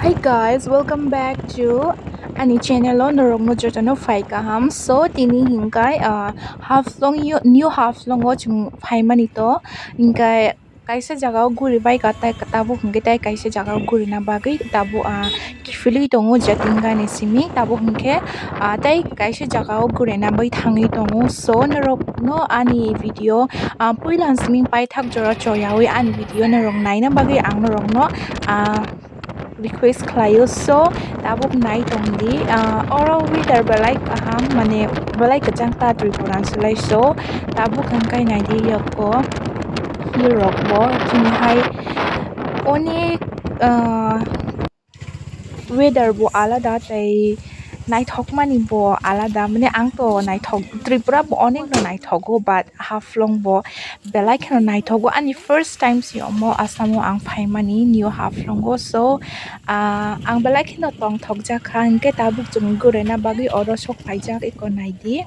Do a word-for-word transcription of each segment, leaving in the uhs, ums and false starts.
Hi guys, welcome back to ani channel o norokno jotono phai kaham. So tini hinkai, ah, Haflong yo-, New Haflong o chwng phaimani to, hinkai kaisa jaga o guri bai ka tai tabuk hinkai tai kaisa jaga o gurina bagwi tabuk, ah, kiphilwi tongo jatingani simi tabuk hinkhe, ah, tai kaisa jaga o gurina bai thangwi tongo. So norokno ani video, ah, puila simi paithak jora choyawi ani video norok naina bagwi ang norokno, ah, request khlaio. So tabuk nai tongdi, ah, oro weather belai kaham, mane belai kwchang ta Tripura se lai. So tabuk hwnkhai naidi yokko hill rok bo chini hai onek, ah, weather bo alada tei naithokmani bo alada, mane ang to naithok, Tripura bo onek no naithogo, but Haflong bo belai kheno naithogo. Ani first time si omo Assam o ang phaimani New Haflong o. So, ah, ang belai kheno tongthokjak kha, hinkhe tabuk chwng gurina bagwi oro sok phaijak, eko naidi.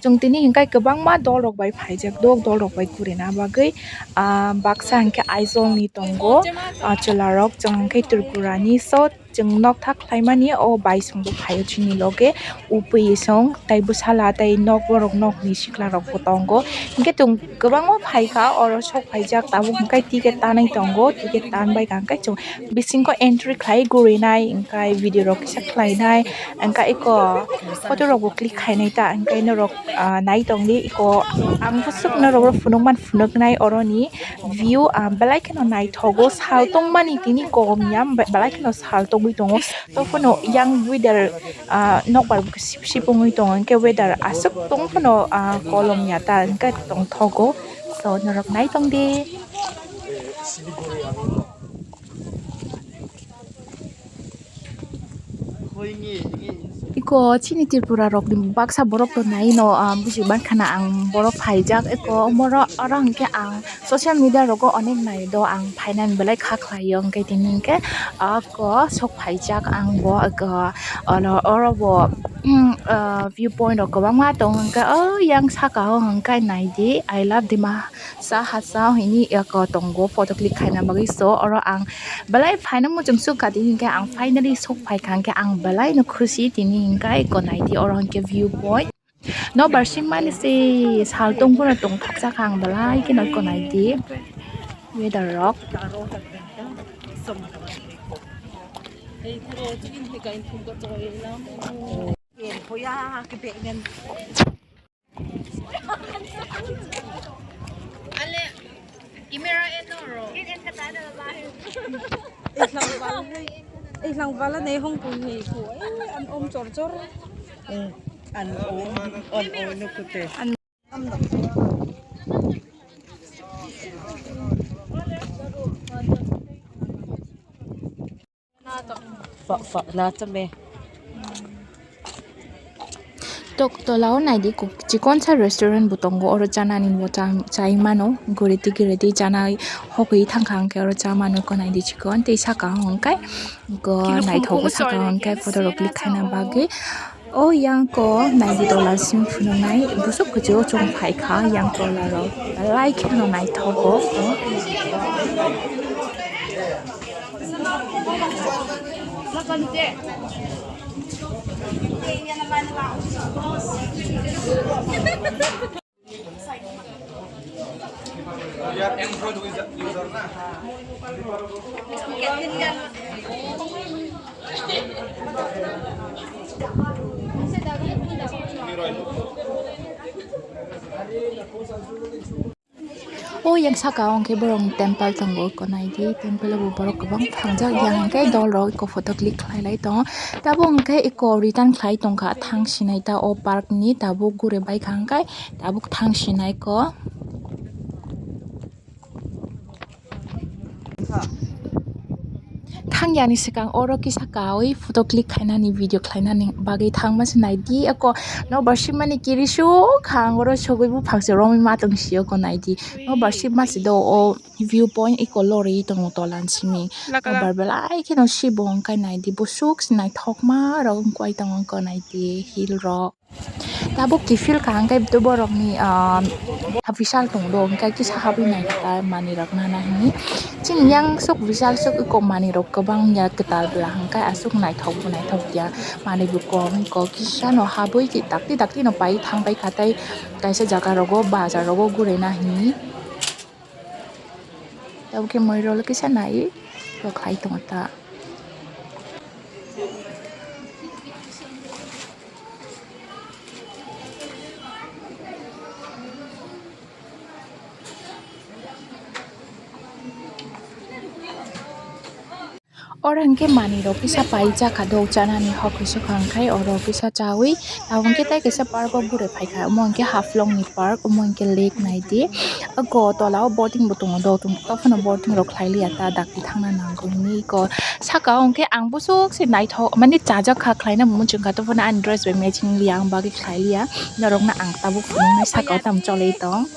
Chwng tini hinkhe kwbangma dol rok bai phaijak, dok dol rok bai gurina bagwi, ah, baksa hinkhe Aizawl ni tongo, ah, chwla rok, chwng hinkhe Tripura ni. So, chwng nokthak khlaimani o bai song bo phaio chini loge, upui song tei bwsala tei nok borok nok ni sikla rok bo tongo. Hinkhe chwng kwbangma phaikha oro sok phaijak, tabuk hinkhe ticket tanwi tongo, ticket tan bai kha hinkhe chwng bisingo entry khlai gurinai, hinkhe video rok kisa khlainai, hinkhe eko photo rok bo click khainai ta, hinkhe norok, ah, nai tongdi eko ang bwswk norok phunukman phunuknai oroni view, ah, belai kheno naithogo, sal tongmani tini kom ya, be-, belai kheno sal tongwi tongo. Tei phano yang weather, ah, nokbar sip sip wngwi tongo, hinkhe weather aswk tong phano, ah, kolom ya ta, hinkhe tongthogo. So norok nai tongdi. Iko chini Tripura rokni baksa borok to nai no, ah, buji mankha na ang borok phaijak. Iko omoro oro hinkhe ang social media rogo onek nai do, ang phainani belai kha khlai o, hinkhe tini hinkhe, ah, ko sok phaijak ang bo, iko oro, oro bo, mm, ah, view point rok kwbangma tongo, hinkhe o yang saka o hinkhe naidi, I love Dima. Sa hasa hini eko tongo photo click khaina bagwi. So oro ang belai phaina muchung sukha tini hinkhe ang finally sok phaikha hinkhe ang belai no khusi tini hinkhe eko naidi oro hinkhe view point. No barsing mani se sal tong phano tong thaksa kha ang belai kheno eko naidi weather rok. Ale, camera eno ro. Ihlang bala nei hong pun nei ku. An om chor chor. An om, an om no kute. Fa, fa, na chame. Tok tola o naidi kok chikon sa restaurant bo tongo, oro chanani bo cha, chai mano, guri tigi ready chanai hokoi thangkha hwnkhe oro cha mano, ko naidi chikon tei saka o hwnkhe ko naithok saka o hwnkhe photo rok click khaina bagwi. O yang ko naidi tola simi phunuknai busuk kuchuk chwng phaikha yang tola rok belai kheno naithogo. O yang saka o hwnkhe borok ni temple tongo, eko naidi temple o bo borok kwbang thangjak, yang hwnkhe dol rok eko photo click khlai lai tongo. Tabuk hwnkhe eko return khlai tongkha, thang sinai ta o park ni tabuk gure baikha hwnkhe tabuk thang sinai ko. Thang yani swkang oro kisa kawi photo click khainani, video khlainani bagwi thangma se naidi. Eko no barsik mani kirisuk kha, ang oro sogwi buphang se romwi ma tong sio ko naidi. No barsik ma se do o view point eko lorwi tongo tolan simi. No bar belai kheno sibo wngkha naidi, busuk se naithokma rok wngkha tongo ko naidi hill rok. Tabuk kiphil kaham khe borokni, ah, official tong do, hwnkhe kisa habwi naikha manwi rok nana hwnwi. Chini yang sok vishal sok eko manwi rok kwbang ya kwtal bwla hwnkhe aswk naithok bo naithok ya manwi bo kom eko kisa no habwi dakti dakti no pai thang pai kha tei kaisa jaga rogo bazar rogo gurina hwnwi. Tabuk khe moi rok kisa nai rok khai tongo ta. Oro hwnkhe manwi rok kisa paijak kha do chanani hok khe swkang khai oro kisa chawi abo hwnkhe tei kaisa park o gure phaikha omo hwnkhe Haflong ni park omo hwnkhe lake naidi oko tola o boating bo tongo do tongthok phano boating rok khlai liya ta dakti thangna nango hinwi eko saka o hwnkhe ang bwswk se naithok mani chajak kha khlaina muchung kha tei phano ani dress bai matching liya ang bagwi khlai liya norok no ang tabuk phunuknai saka o tamo cholwi tong.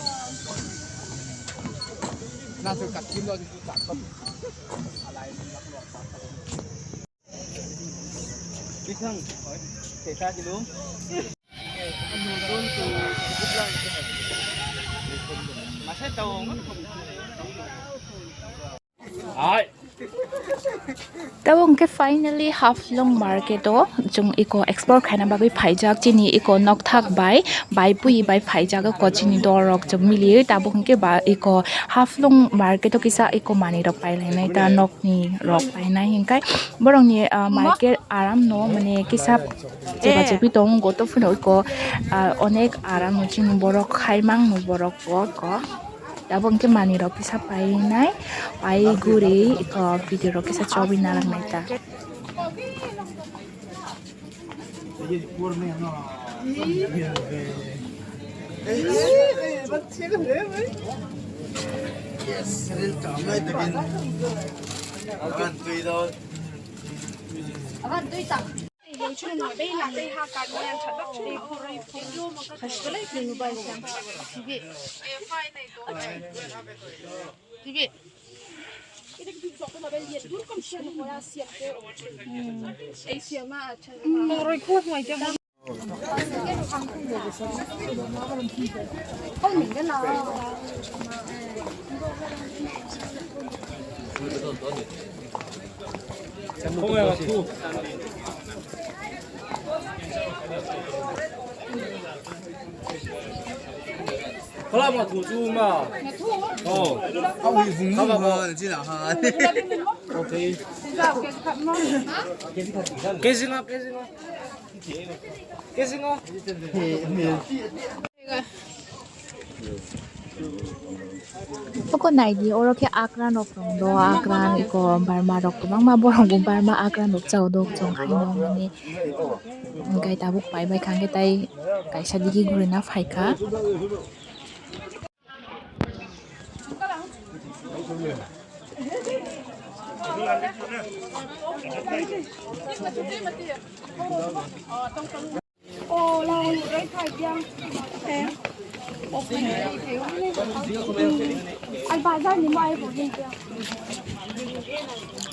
Tabuk hwnkhe finally Haflong market o chwng eko explore khaina bagwi phaijak chini eko nokthak bai bai pui bai phaijak eko chini dol rok chwng miliwi tabuk hwnkhe ba eko Haflong market o kisa eko manwi rok pailainai ta nokni rok painai hwnkhe borokni ah, market aram no mane kisa cheba chebi tong goto phano eko ah, onek aram no chini borok khaimang no borok ko ko. Tabuk hwnkhe manwi rok kisa painai pai guri eko video rok kisa chobwi narwknai ta. Kala ma thu chu ma. Oh. Awi vung ma chi la ha. Okay. Kg nga, kg nga. Kg nga. Oko naidi oro khe akra nok tong do akra eko barma rok kwbangma borok bo barma akra nok chao do chong hai no mani gai tabuk pai bai kha hwnkhe tai kaisa digi gurina phaikha.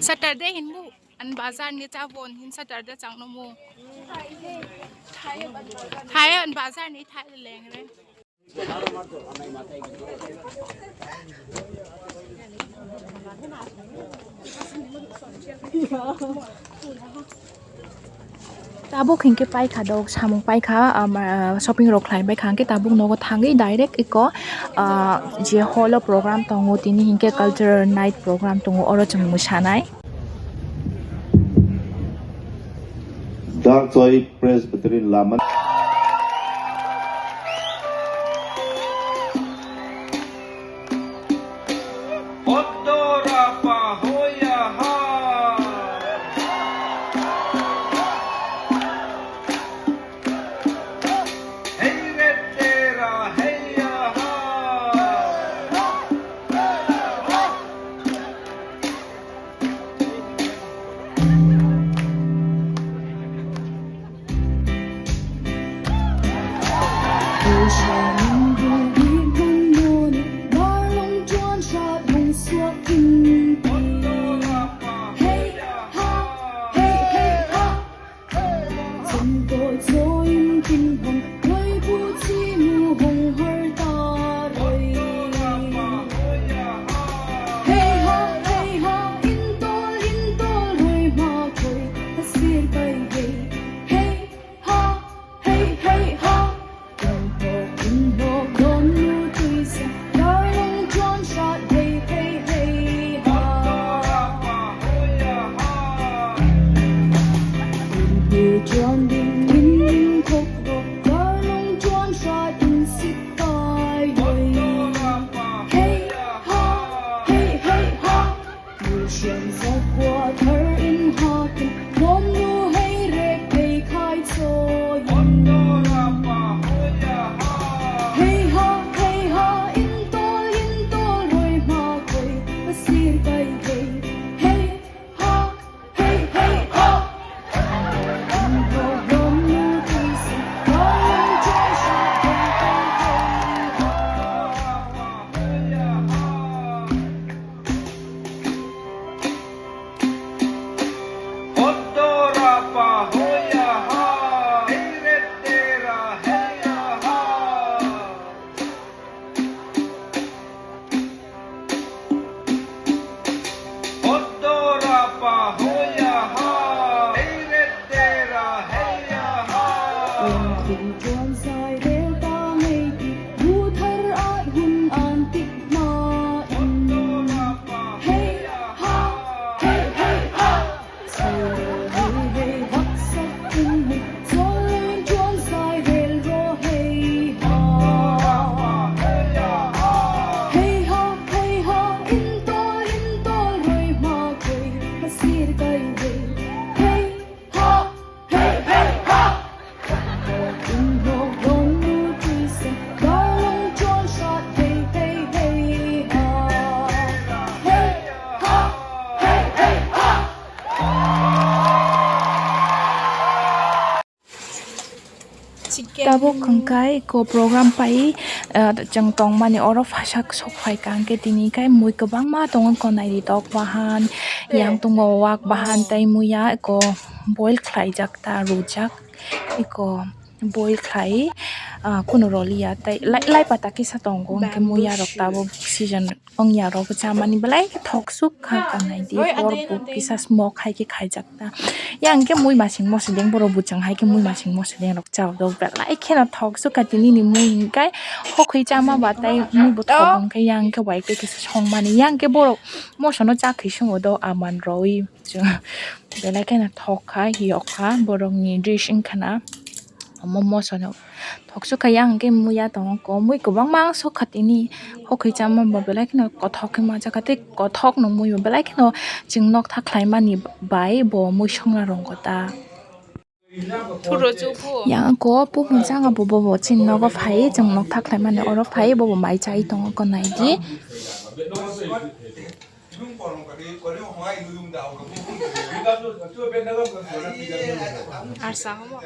Saturday hinbu an bazar ni chabon hin Saturday chang no mo. Thai an bazar ni thai leng re. Tabuk hinkhe paikha dok samung paikha, ama, shopping rok khlai baikha hinkhe tabuk nogo thangwi direct eko, ah, je hall o program tongo tini hinkhe cultural night program tongo oro chwng mwsanai. Darchoi Presbyterian Laman. Tabuk hwnkhe eko program pai, ah, chwng tongmani oro phasak sok phaikha, hwnkhe tini khe mui kwbangma tongo, konai ri tok bahan, yang tongo wak bahan, tei muya eko boil khlaijak ta rwjak, eko boil khlai, ah, kunu roliya tei lai, lai pata kisa tongo, hwnkhe muya rok tabuk season. Ongya rok chamani belai khe thok suk kha kanai di, bor bu kisa smoke hai khe khaijak ta. Yang khe mui masing mosideng borok buchang hai khe mui masing mosideng rok chao do belai kheno thok suk kha tini ni mui hwnkhe hokhwi chama ba tai mui bo thok hwnkhe yang khe wai khe kisa songmani yang khe borok moso no cha khe sungo do aman roi belai kheno thok kha yok kha borok ni dress wngkha na. Omo moso no thok suk kha yang khe muya tongo ko mui kwbangma ang suk kha tini hokhwi chama ba belai kheno kothok khe manjak kha tei kothok no mui bo belai kheno chwng nok tha khlai mani bai bo mui songna rwngkha ta. Yang ko puhun changa bo bobo chini nogo phai chwng nok tha khlai mani oro phai bobo mai chai tongo ko nai di. Arsa homo.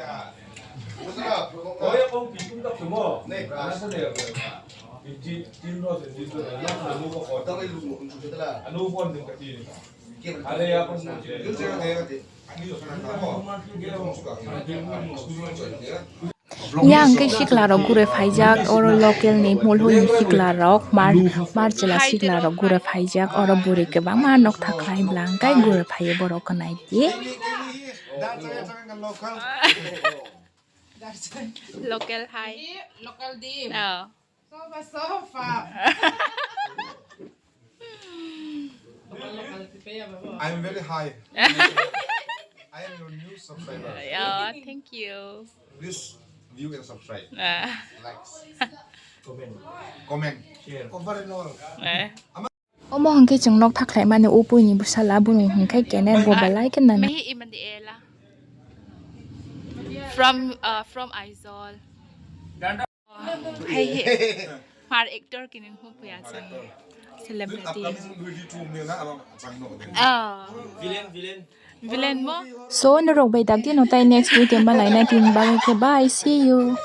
Yang khe sikla rok gure phaijak, oro local ni mulhul ni sikla rok, mar, mar chwla sikla rok gure phaijak, oro bwrwi kwbangma nok tha khlai bwla hwnkhe gure phaiwi borok kwnai di. Local hai. Local di. Oh. Sofa, sofa. I'm very high. I am your new subscriber. Yeah, thank you. Please view and subscribe. Ah. Likes. Comment. Comment. Share. Over and all. Eh. Omo hwnkhe chwng nok tha khlai mani o puini bwsala bwrwi hwnkhe kene bo belai khe nani. Mehi imandi ela. From, uh, from Aizawl. Hai he. Mar actor kini hmu puya chang. Celebrity. Ah. Villain, villain. Villain mo? So norok bai dakti no tai next video ma laina tin bagwi khe bye, see you.